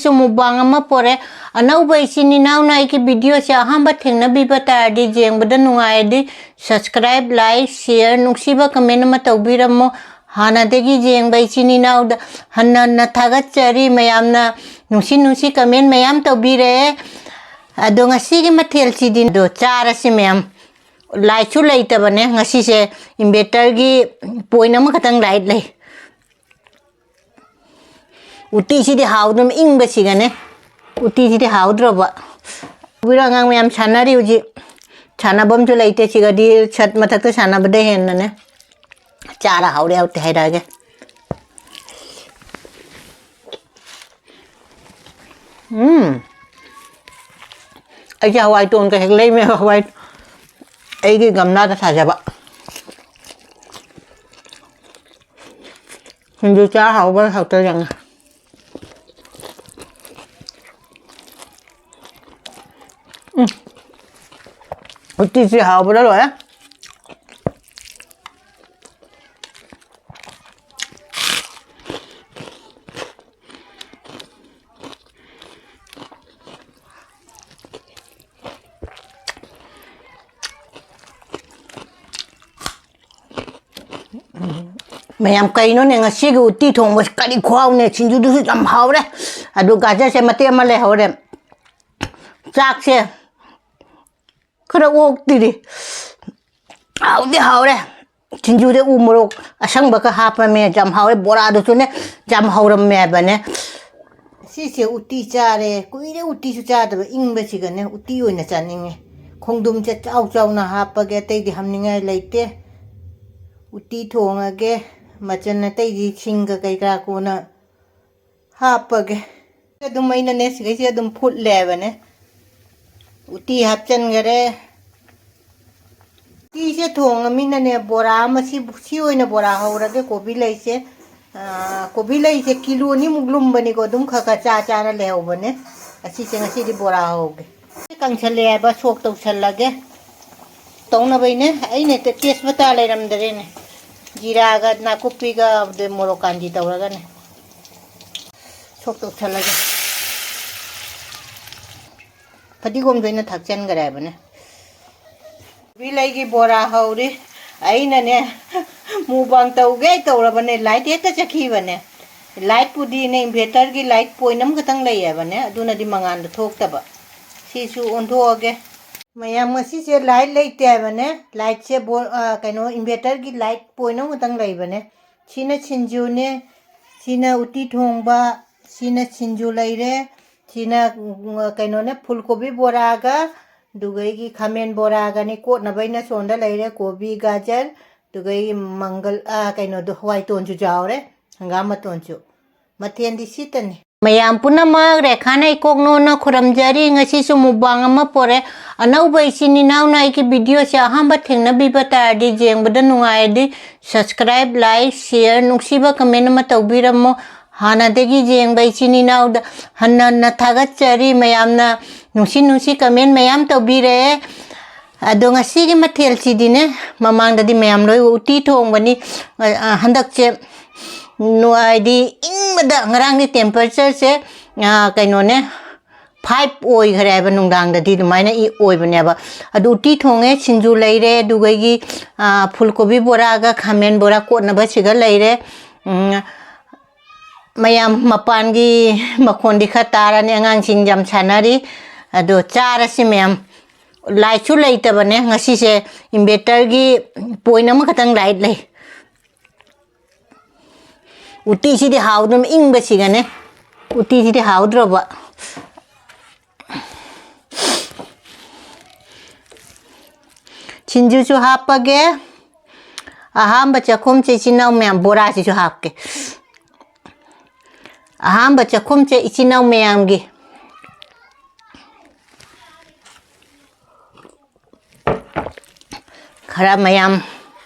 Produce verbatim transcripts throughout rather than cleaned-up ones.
ꯁꯨ ꯃꯨꯛꯕꯥꯡ ꯑꯃ ꯄꯣꯔꯦ꯫ ꯑꯅꯧꯕ ꯏꯆꯤꯟ ꯏꯅꯥꯎꯅ ꯑꯩꯒꯤ ꯚꯤꯗꯤꯑꯣꯁꯦ ꯑꯍꯥꯟꯕ ꯊꯦꯡꯅꯕꯤꯕ ꯇꯥꯔꯗꯤ, ꯌꯦꯡꯕꯗ ꯅꯨꯡꯉꯥꯏꯔꯗꯤ subscribe, like, share, ꯅꯨꯡꯁꯤꯕ comment ꯑꯃ ꯇꯧꯕꯤꯔꯝꯃꯣ꯫ ꯍꯥꯟꯅꯗꯒꯤ ꯌꯦꯡꯕ ꯏꯆꯤꯟ ꯏꯅꯥꯎꯗ ꯍꯟꯅ ꯍꯟꯅ ꯊꯥꯒꯠꯆꯔꯤ꯫ ꯃꯌꯥꯝꯅ ꯅꯨꯡꯁꯤ ꯅꯨꯡꯁꯤ comment ꯃꯌꯥꯝ ꯇꯧꯕꯤꯔꯛꯑꯦ꯫ ꯑꯗꯣ ꯉꯁꯤꯒꯤ ꯃꯊꯦꯜꯁꯤꯗꯤ ꯑꯗꯣ ꯆꯥꯔꯁꯤ ꯃꯌꯥꯝ꯫ Lightꯁꯨ ꯂꯩꯇꯕꯅꯦ ꯉꯁꯤꯁꯦ, inverterꯒꯤ point ꯑꯃꯈꯛꯇꯪ light ꯂꯩ꯫ ꯎꯇꯤꯁꯤꯗꯤ ꯍꯥꯎꯗꯅ ꯏꯪꯕꯁꯤꯒꯅꯦ꯫ ꯎꯇꯤꯁꯤꯗꯤ ꯍꯥꯎꯗ꯭ꯔꯣꯕ? ꯎꯕꯤꯔꯣ, ꯑꯉꯥꯡ ꯃꯌꯥꯝ ꯁꯥꯟꯅꯔꯤ ꯍꯧꯖꯤꯛ꯫ ꯁꯥꯟꯅꯐꯝꯁꯨ ꯂꯩꯇꯦ ꯁꯤꯒꯗꯤ, ꯁꯠ ꯃꯊꯛꯇ ꯁꯥꯟꯅꯕꯗ ꯍꯦꯟꯅꯅꯦ꯫ ꯆꯥꯔ ꯍꯥꯎꯔꯦ ꯍꯥꯎꯇꯦ ꯍꯥꯏꯔꯛꯑꯒꯦ꯫ ꯎꯝ꯫ ꯑꯩꯁꯦ ꯍꯋꯥꯏ ꯇꯣꯟꯒ ꯍꯦꯛ ꯂꯩꯃꯦ, ꯍꯋꯥꯏ ꯑꯩꯒꯤ ꯒꯝꯂꯥꯗ ꯊꯥꯖꯕ꯫ ꯁꯤꯡꯖꯨ ꯆꯥ ꯍꯥꯎꯕ ꯍꯥꯎꯇ ꯌꯦꯡꯉꯦ꯫ ꯎꯝ꯫ ꯎꯇꯤꯁꯤ ꯍꯥꯎꯕꯗ ꯂꯣꯏꯔꯦ꯫ ꯃꯌꯥꯝ, ꯀꯩꯅꯣꯅꯦ, ꯉꯁꯤꯒꯤ ꯎꯇꯤ ꯊꯣꯡꯕꯁꯤ ꯀꯔꯤ ꯈꯨꯍꯥꯎꯅꯦ! ꯁꯤꯡꯖꯨꯗꯨꯁꯨ ꯌꯥꯝ ꯍꯥꯎꯔꯦ, ꯑꯗꯨ ꯒꯥꯖꯔꯁꯦ ꯃꯇꯦꯛ ꯑꯃ ꯂꯩꯍꯧꯔꯦ꯫ ꯆꯥꯛꯁꯦ ꯈꯔ ꯑꯣꯛꯇꯤꯔꯤ꯫ ꯍꯥꯎꯗꯤ ꯍꯥꯎꯔꯦ꯫ ꯁꯤꯡꯖꯨꯗ ꯎ ꯃꯣꯔꯣꯛ ꯑꯁꯪꯕꯒ ꯍꯥꯞꯄꯝꯃꯦ, ꯌꯥꯝ ꯍꯥꯎꯔꯦ꯫ ꯕꯣꯔꯥꯗꯨꯁꯨꯅꯦ, ꯌꯥꯝ ꯍꯧꯔꯝꯃꯦ ꯍꯥꯏꯕꯅꯦ꯫ ꯁꯤꯁꯦ ꯎꯇꯤ ꯆꯥꯔꯦ꯫ ꯀꯨꯏꯔꯦ ꯎꯇꯤꯁꯨ ꯆꯥꯗꯕ꯫ ꯏꯪꯕꯁꯤꯒꯅꯦ ꯎꯇꯤ ꯑꯣꯏꯅ ꯆꯥꯅꯤꯡꯉꯦ꯫ ꯈꯣꯡꯗ꯭ꯔꯨꯝꯁꯦ ꯆꯥꯎ ꯆꯥꯎꯅ ꯍꯥꯞꯄꯒꯦ, ꯑꯇꯩꯗꯤ ꯍꯥꯞꯅꯤꯡꯉꯥꯏ ꯂꯩꯇꯦ꯫ ꯎꯇꯤ ꯊꯣꯡꯉꯒꯦ꯫ ꯃꯆꯜ ꯑꯇꯩꯗꯤ ꯁꯤꯡꯒ ꯀꯩꯀꯥ ꯀꯣꯟꯅ ꯍꯥꯞꯄꯒꯦ꯫ ꯑꯗꯨꯝ ꯑꯩꯅꯅꯦ ꯁꯤꯈꯩꯁꯦ ꯑꯗꯨꯝ ꯐꯨꯠꯂꯦꯕꯅꯦ꯫ ꯎꯇꯤ ꯍꯥꯞꯆꯟꯈꯔꯦ꯫ ꯎꯇꯤꯁꯦ ꯊꯣꯡꯉꯃꯤꯅꯅꯦ, ꯕꯣꯔꯥ ꯑꯃ, ꯁꯤ, ꯁꯤ ꯑꯣꯏꯅ ꯕꯣꯔꯥ ꯍꯧꯔꯒꯦ꯫ ꯀꯣꯕꯤ ꯂꯩꯁꯦ, ꯑꯥ, ꯀꯣꯕꯤ ꯂꯩꯁꯦ ꯀꯤꯂꯣ ꯑꯅꯤꯃꯨꯛ ꯂꯨꯝꯕꯅꯤꯀꯣ, ꯑꯗꯨꯝ ꯈꯔ ꯈꯔ ꯆꯥ ꯆꯥꯅ ꯂꯩꯍꯧꯕꯅꯦ꯫ ꯑꯁꯤꯁꯦ ꯉꯁꯤꯗꯤ ꯕꯣꯔꯥ ꯍꯧꯒꯦ꯫ ꯀꯪꯁꯜꯂꯛꯑꯦꯕ, ꯁꯣꯛ ꯇꯧꯁꯜꯂꯒꯦ꯫ ꯇꯧꯅꯕꯩꯅꯦ, ꯑꯩꯅ ꯍꯦꯛꯇ ꯇꯦꯖꯄꯇꯥ ꯂꯩꯔꯝꯗꯔꯦꯅꯦ꯫ ꯖꯤꯔꯥꯒ ꯅꯥꯀꯨꯞꯄꯤꯒ ꯑꯗꯩ ꯃꯣꯔꯣꯛ ꯀꯥꯟꯖꯤ ꯇꯧꯔꯒꯅꯦ꯫ ꯁꯣꯛ ꯇꯧꯁꯜꯂꯒꯦ꯫ ꯐꯗꯤꯒꯣꯝꯗꯣ ꯑꯩꯅ ꯊꯥꯛꯆꯟꯈ꯭ꯔꯦ ꯍꯥꯏꯕꯅꯦ꯫ ꯀꯣꯕꯤ ꯂꯩꯒꯤ ꯕꯣꯔꯥ ꯍꯧꯔꯤ꯫ ꯑꯩꯅꯅꯦ, ꯃꯨꯛꯕꯥꯡ ꯇꯧꯒꯦ ꯇꯧꯔꯕꯅꯦ, ꯂꯥꯏꯠ ꯍꯦꯛꯇ ꯆꯠꯈꯤꯕꯅꯦ꯫ ꯂꯥꯏꯠꯄꯨꯗꯤꯅꯦ, ꯏꯟꯚꯦꯇꯔꯒꯤ ꯂꯥꯏꯠ ꯄꯣꯏꯟ ꯑꯃꯈꯛꯇꯪ ꯂꯩꯌꯦꯕꯅꯦ, ꯑꯗꯨꯅꯗꯤ ꯃꯉꯥꯟꯗꯣ ꯊꯣꯛꯇꯕ꯫ ꯁꯤꯁꯨ ꯑꯣꯟꯊꯣꯛꯑꯒꯦ꯫ ꯃꯌꯥꯝ, ꯉꯁꯤꯁꯦ ꯂꯥꯏꯠ ꯂꯩꯇꯦ ꯍꯥꯏꯕꯅꯦ꯫ ꯂꯥꯏꯠꯁꯦ ꯕꯣ-, ꯑ, ꯀꯩꯅꯣ, ꯏꯟꯚꯦꯇꯔꯒꯤ ꯂꯥꯏꯠ ꯄꯣꯏꯟ ꯑꯃꯈꯛꯇꯪ ꯂꯩꯕꯅꯦ꯫ ꯁꯤꯅ ꯁꯤꯡꯖꯨꯅꯦ, ꯁꯤꯅ ꯎꯇꯤ ꯊꯣꯡꯕ, ꯁꯤꯅ ꯁꯤꯡꯖꯨ ꯂꯩꯔꯦ, ꯁꯤꯅ, ꯎꯝ, ꯀꯩꯅꯣꯅꯦ, ꯐꯨꯜ ꯀꯣꯕꯤ ꯕꯣꯔꯥꯒ, ꯑꯗꯨꯒ ꯑꯩꯒꯤ ꯈꯥꯃꯦꯟ ꯕꯣꯔꯥꯒꯅꯤ ꯀꯣꯠꯅꯕ ꯑꯩꯅ ꯁꯣꯝꯗ ꯂꯩꯔꯦ, ꯀꯣꯕꯤ, ꯒꯥꯖꯔ, ꯑꯗꯨꯒ ꯑꯩꯒꯤ ꯃꯪꯒꯜ, ꯑ, ꯀꯩꯅꯣꯗꯣ, ꯍꯋꯥꯏ ꯇꯣꯟꯁꯨ ꯌꯥꯎꯔꯦ, ꯍꯪꯒꯥꯝ ꯃꯇꯣꯟꯁꯨ꯫ ꯃꯊꯦꯜꯗꯤ ꯁꯤꯇꯅꯤ꯫ ꯃꯌꯥꯝ ꯄꯨꯝꯅꯃꯛ ꯔꯦꯈꯥꯅ ꯏꯀꯣꯛ ꯅꯣꯟꯅ ꯈꯨꯔꯨꯝꯖꯔꯤ꯫ ꯉꯁꯤꯁꯨ ꯃꯨꯛꯕꯥꯡ ꯑꯃ ꯄꯣꯔꯦ꯫ ꯑꯅꯧꯕ ꯏꯆꯤꯟ ꯏꯅꯥꯎꯅ ꯑꯩꯒꯤ ꯚꯤꯗꯤꯑꯣꯁꯦ ꯑꯍꯥꯟꯕ ꯊꯦꯡꯅꯕꯤꯕ ꯇꯥꯔꯗꯤ, ꯌꯦꯡꯕꯗ ꯅꯨꯡꯉꯥꯏꯔꯗꯤ subscribe, like, share, ꯅꯨꯡꯁꯤꯕ comment ꯑꯃ ꯇꯧꯕꯤꯔꯝꯃꯣ꯫ ꯍꯥꯟꯅꯗꯒꯤ ꯌꯦꯡꯕ ꯏꯆꯤꯟ ꯏꯅꯥꯎꯗ ꯍꯟꯅ ꯍꯟꯅ ꯊꯥꯒꯠꯆꯔꯤ꯫ ꯃꯌꯥꯝꯅ ꯅꯨꯡꯁꯤ ꯅꯨꯡꯁꯤ comment ꯃꯌꯥꯝ ꯇꯧꯕꯤꯔꯛꯑꯦ꯫ ꯑꯗꯣ ꯉꯁꯤꯒꯤ ꯃꯊꯦꯜꯁꯤꯗꯤꯅꯦ, ꯃꯃꯥꯡꯗꯗꯤ ꯃꯌꯥꯝ ꯂꯣꯏ ꯎꯇꯤ ꯊꯣꯡꯕꯅꯤ꯫ ꯑ, ꯍꯟꯗꯛꯁꯦ ꯅꯨ-, ꯍꯥꯏꯗꯤ ꯏꯪꯕꯗ ꯉꯔꯥꯡꯗꯤ temperatureꯁꯦ, ꯑ, ꯀꯩꯅꯣꯅꯦ, five ꯑꯣꯏꯈ꯭ꯔꯦ ꯍꯥꯏꯕ, ꯅꯨꯡꯗꯥꯡꯗꯗꯤ ꯑꯗꯨꯃꯥꯏꯅ ꯏ-, ꯑꯣꯏꯕꯅꯦꯕ꯫ ꯑꯗꯨ ꯎꯇꯤ ꯊꯣꯡꯉꯦ, ꯁꯤꯡꯖꯨ ꯂꯩꯔꯦ, ꯑꯗꯨꯒ ꯑꯩꯒꯤ, ꯑ, ꯐꯨꯜ ꯀꯣꯕꯤ ꯕꯣꯔꯥꯒ ꯈꯥꯃꯦꯟ ꯕꯣꯔꯥ ꯀꯣꯠꯅꯕꯁꯤꯒ ꯂꯩꯔꯦ꯫ ꯎꯝ, ꯃꯌꯥꯝ ꯃꯄꯥꯟꯒꯤ ꯃꯈꯣꯟꯗꯤ ꯈꯔ ꯇꯥꯔꯅꯤ, ꯑꯉꯥꯡꯁꯤꯡ ꯌꯥꯝ ꯁꯥꯟꯅꯔꯤ꯫ ꯑꯗꯣ ꯆꯥꯔꯁꯤ ꯃꯌꯥꯝ꯫ ꯂꯥꯏꯠꯁꯨ ꯂꯩꯇꯕꯅꯦ ꯉꯁꯤꯁꯦ, ꯏꯟꯚꯦꯇꯔꯒꯤ ꯄꯣꯏꯟ ꯑꯃꯈꯛꯇꯪ ꯂꯥꯏꯠ ꯂꯩ꯫ ꯎꯇꯤꯁꯤꯗꯤ ꯍꯥꯎꯗ꯭ꯔꯣ, ꯏꯪꯕꯁꯤꯒꯅꯦ꯫ ꯎꯇꯤꯁꯤꯗꯤ ꯍꯥꯎꯗ꯭ꯔꯣꯕ꯫ ꯁꯤꯡꯖꯨꯁꯨ ꯍꯥꯞꯄꯒꯦ꯫ ꯑꯍꯥꯝꯕ ꯆꯥꯛꯈꯨꯝꯁꯦ ꯏꯆꯤꯟ ꯏꯅꯥꯎ ꯃꯌꯥꯝ, ꯕꯣꯔꯥꯁꯤꯁꯨ ꯍꯥꯞꯀꯦ꯫ ꯑꯍꯥꯝꯕ ꯆꯥꯛꯈꯨꯝꯁꯦ ꯏꯆꯤꯟ ꯏꯅꯥꯎ ꯃꯌꯥꯝꯒꯤ꯫ ꯈꯔ ꯃꯌꯥꯝ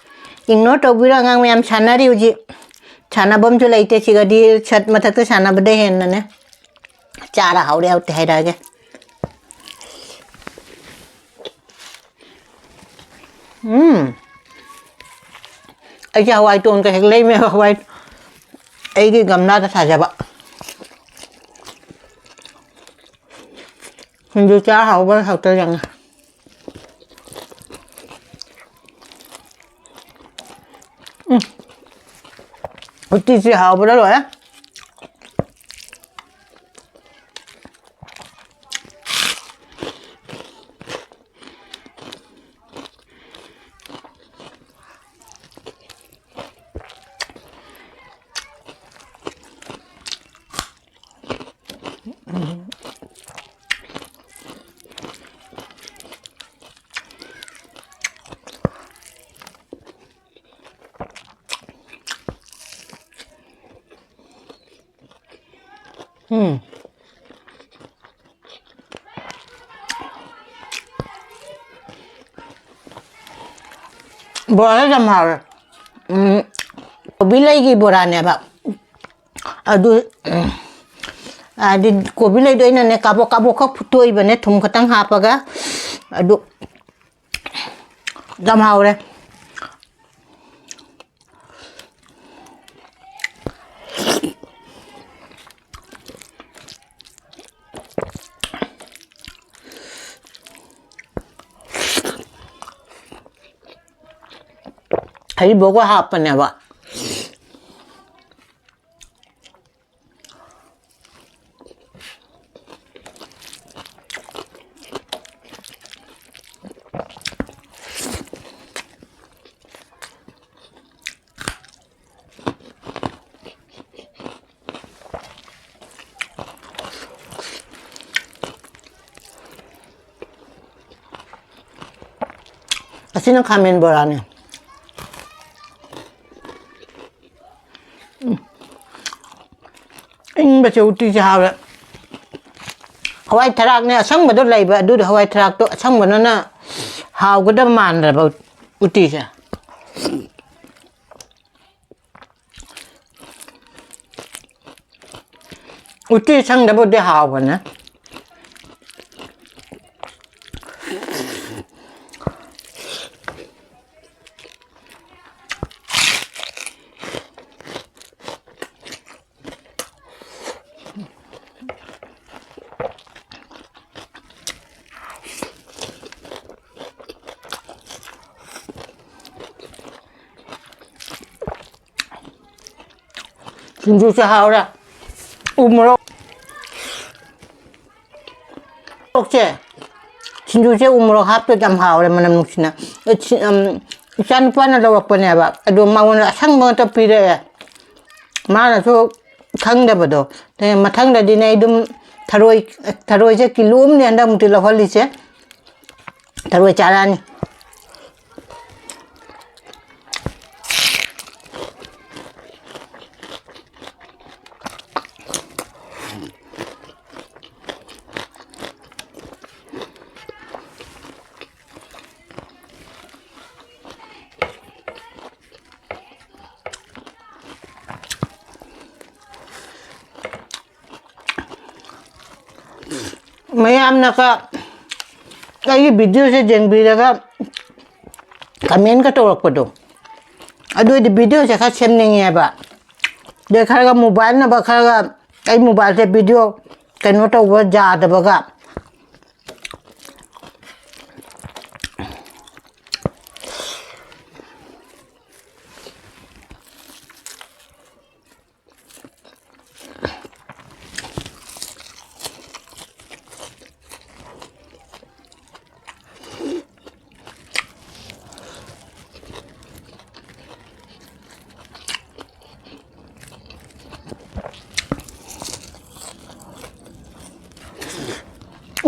ignore ꯇꯧꯕꯤꯔꯣ, ꯑꯉꯥꯡ ꯃꯌꯥꯝ ꯁꯥꯟꯅꯔꯤ ꯍꯧꯖꯤꯛ꯫ ꯁꯥꯟꯅꯐꯝꯁꯨ ꯂꯩꯇꯦ ꯁꯤꯒꯗꯤ, ꯁꯠ ꯃꯊꯛꯇ ꯁꯥꯟꯅꯕꯗ ꯍꯦꯟꯅꯅꯦ꯫ ꯆꯥꯔ ꯍꯥꯎꯔꯦ ꯍꯥꯎꯇꯦ ꯍꯥꯏꯔꯛꯑꯒꯦ꯫ ꯎꯝ꯫ ꯑꯩꯁꯦ ꯍꯋꯥꯏ ꯇꯣꯟꯒ ꯍꯦꯛ ꯂꯩꯃꯦ, ꯍꯋꯥꯏ ꯑꯩꯒꯤ ꯒꯝꯂꯥꯗ ꯊꯥꯖꯕ꯫ ꯁꯤꯡꯖꯨ ꯆꯥ ꯍꯥꯎꯕ ꯍꯥꯎꯇ ꯌꯦꯡꯉꯦ꯫ ꯎꯝ꯫ ꯎꯇꯤꯁꯤ ꯍꯥꯎꯕꯗ ꯂꯣꯏꯔꯦ꯫ ꯎꯝ꯫ ꯕꯣꯔꯥꯁꯦ ꯌꯥꯝ ꯍꯥꯎꯔꯦ꯫ ꯎꯝ, ꯀꯣꯕꯤ ꯂꯩꯒꯤ ꯕꯣꯔꯥꯅꯦꯕ꯫ ꯑꯗꯨ, ꯎꯝ, ꯍꯥꯏꯗꯤ ꯀꯣꯕꯤ ꯂꯩꯗꯣ ꯑꯩꯅꯅꯦ ꯀꯥꯕꯣꯛ ꯀꯥꯕꯣꯛ ꯈꯛ ꯐꯨꯠꯇꯣꯛꯏꯕꯅꯦ, ꯊꯨꯝ ꯈꯛꯇꯪ ꯍꯥꯞꯄꯒ꯫ ꯑꯗꯨ ꯌꯥꯝ ꯍꯥꯎꯔꯦ꯫ ꯍꯔꯤꯕꯣꯛꯀ ꯍꯥꯞꯄꯅꯦꯕ꯫ ꯑꯁꯤꯅ ꯈꯥꯃꯦꯟ ꯕꯣꯔꯥꯅꯦ꯫ ꯎꯝ꯫ ꯏꯪꯕꯁꯦ ꯎꯇꯤꯁꯦ ꯍꯥꯎꯔꯦ꯫ ꯍꯋꯥꯏ ꯊꯔꯥꯛꯅꯦ ꯑꯁꯪꯕꯗꯣ ꯂꯩꯕ, ꯑꯗꯨꯗꯣ ꯍꯋꯥꯏ ꯊꯔꯥꯛꯇꯣ ꯑꯁꯪꯕꯅꯅ ꯍꯥꯎꯒꯗꯕ ꯃꯥꯟꯗ꯭ꯔꯕ ꯎꯇꯤꯁꯦ꯫ ꯎꯇꯤ ꯑꯁꯪꯗꯕꯨꯗꯤ ꯍꯥꯎꯕꯅꯦ꯫ ꯁꯤꯡꯖꯨꯁꯦ ꯍꯥꯎꯔꯦ꯫ ꯎ ꯃꯣꯔꯣꯛ, ꯃꯣꯔꯣꯛꯁꯦ, ꯁꯤꯡꯖꯨꯁꯦ ꯎ ꯃꯣꯔꯣꯛ ꯍꯥꯞꯇ꯭ꯔꯗꯤ ꯌꯥꯝ ꯍꯥꯎꯔꯦ, ꯃꯅꯝ ꯅꯨꯡꯁꯤꯅ꯫ ꯑꯦ, ꯁꯤ, ꯎꯝ, ꯏꯆꯥꯅꯨꯄꯥꯅ ꯂꯧꯔꯛꯄꯅꯦꯕ, ꯑꯗꯣ ꯃꯉꯣꯟꯗ ꯑꯁꯪꯕ ꯉꯥꯛꯇ ꯄꯤꯔꯛꯑꯦ꯫ ꯃꯥꯅꯁꯨ ꯈꯪꯗꯕꯗꯣ꯫ ꯑꯗꯩ ꯃꯊꯪꯗꯗꯤꯅꯦ, ꯑꯩ ꯑꯗꯨꯝ ꯊꯔꯣꯏ, ꯊꯔꯣꯏꯁꯦ ꯀꯤꯂꯣ ꯑꯃꯅꯦ ꯍꯟꯗꯛꯃꯨꯛꯇꯤ ꯂꯧꯍꯜꯂꯤꯁꯦ꯫ ꯊꯔꯣꯏ ꯆꯥꯔꯛꯑꯅꯤ꯫ ꯃꯌꯥꯝꯅꯒ ꯑꯩꯒꯤ videoꯁꯦ ꯌꯦꯡꯕꯤꯔꯒ commentꯀ ꯇꯧꯔꯛꯄꯗꯣ, ꯑꯗꯨ ꯑꯣꯏꯗꯤ videoꯁꯦ ꯈꯔ ꯁꯦꯝꯅꯤꯡꯉꯦꯕ꯫ ꯑꯗꯩ ꯈꯔꯒ mobileꯅꯕ ꯈꯔꯒ, ꯑꯩ mobileꯁꯦ video ꯀꯩꯅꯣ ꯇꯧꯕ ꯌꯥꯗꯕꯒ꯫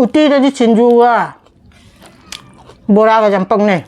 ꯎꯇꯤꯗꯗꯤ ꯁꯤꯡꯖꯨꯒ ꯕꯣꯔꯥꯒ ꯌꯥꯝ ꯄꯛꯅꯩ꯫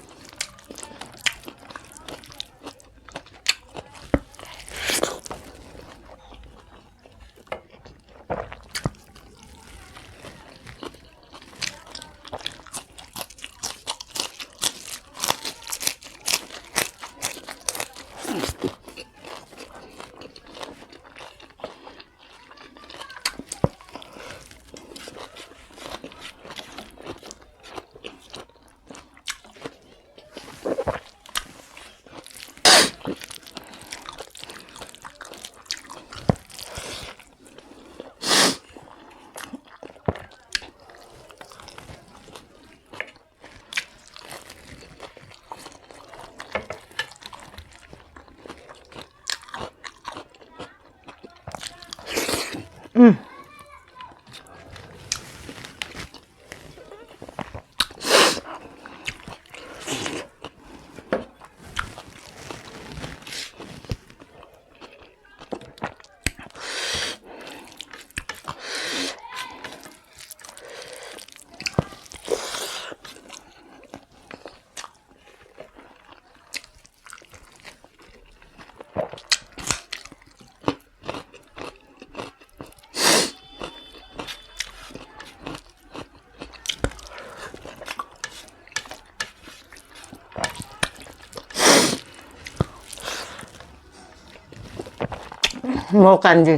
ꯃꯣꯔꯣꯛ ꯀꯥꯟꯗꯤ꯫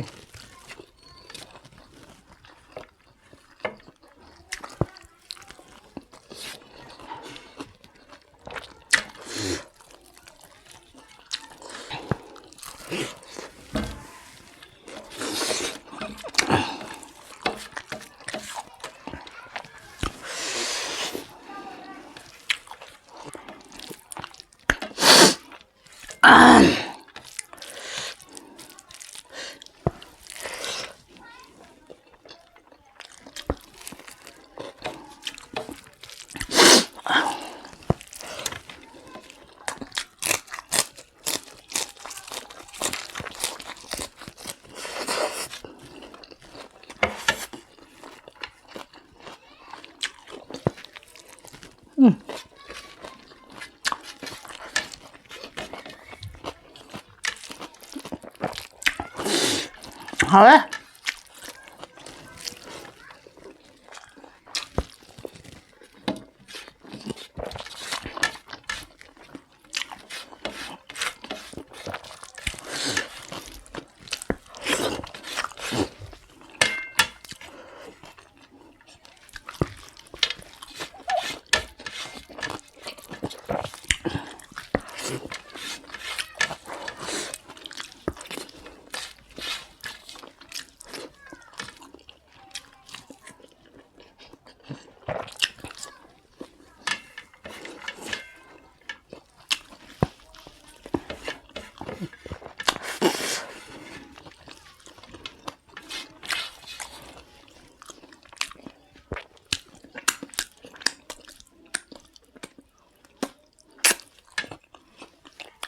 ꯍꯥꯎꯔꯦ꯫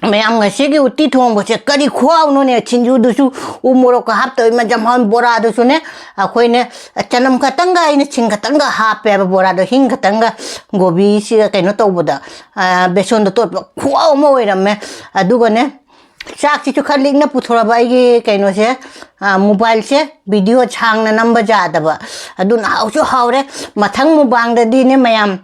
ꯃꯌꯥꯝ, ꯉꯁꯤꯒꯤ ꯎꯇꯤ ꯊꯣꯡꯕꯁꯦ ꯀꯔꯤ ꯈꯨꯍꯥꯎꯅꯣꯅꯦ! ꯁꯤꯡꯖꯨꯗꯨꯁꯨ ꯎ ꯃꯣꯔꯣꯛꯀ ꯍꯥꯞꯇꯕꯩ ꯃꯟꯖꯝ ꯍꯥꯎ-, ꯕꯣꯔꯥꯗꯨꯁꯨꯅꯦ ꯑꯩꯈꯣꯏꯅ ꯆꯅꯝ ꯈꯛꯇꯪꯒ, ꯑꯩꯅ ꯁꯤꯡ ꯈꯛꯇꯪꯒ ꯍꯥꯞꯄꯦꯕ ꯕꯣꯔꯥꯗꯣ, ꯍꯤꯡ ꯈꯛꯇꯪꯒ, ꯀꯣꯕꯤꯁꯤꯒ ꯀꯩꯅꯣ ꯇꯧꯕꯗ, ꯑ, ꯕꯦꯁꯣꯟꯗꯣ ꯇꯣꯠꯄ ꯈꯨꯍꯥꯎ ꯑꯃ ꯑꯣꯏꯔꯝꯃꯦ꯫ ꯑꯗꯨꯒꯅꯦ, ꯆꯥꯛꯁꯤꯁꯨ ꯈꯔ ꯂꯤꯛꯅ ꯄꯨꯊꯣꯔꯛꯑꯕ ꯑꯩꯒꯤ ꯀꯩꯅꯣꯁꯦ, ꯑ, ꯃꯣꯕꯥꯏꯜꯁꯦ, ꯚꯤꯗꯤꯑꯣ ꯁꯥꯡꯅ ꯅꯝꯕ ꯌꯥꯗꯕ꯫ ꯑꯗꯨꯅ ꯍꯥꯎꯁꯨ ꯍꯥꯎꯔꯦ꯫ ꯃꯊꯪ ꯃꯨꯛꯕꯥꯡꯗꯗꯤꯅꯦ ꯃꯌꯥꯝ,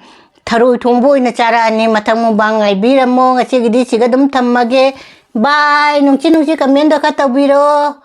ꯊꯔꯣꯏ ꯊꯣꯡꯕ ꯑꯣꯏꯅ ꯆꯥꯔꯛꯑꯅꯤ꯫ ꯃꯊꯪ ꯃꯨꯛꯕꯥꯡ ꯉꯥꯏꯕꯤꯔꯝꯃꯣ꯫ ꯉꯁꯤꯒꯤꯗꯤ ꯁꯤꯒ ꯑꯗꯨꯝ ꯊꯝꯃꯒꯦ꯫ ꯕꯥꯏ, ꯅꯨꯡꯁꯤ ꯅꯨꯡꯁꯤ comment ꯈꯔ ꯇꯧꯕꯤꯔꯣ꯫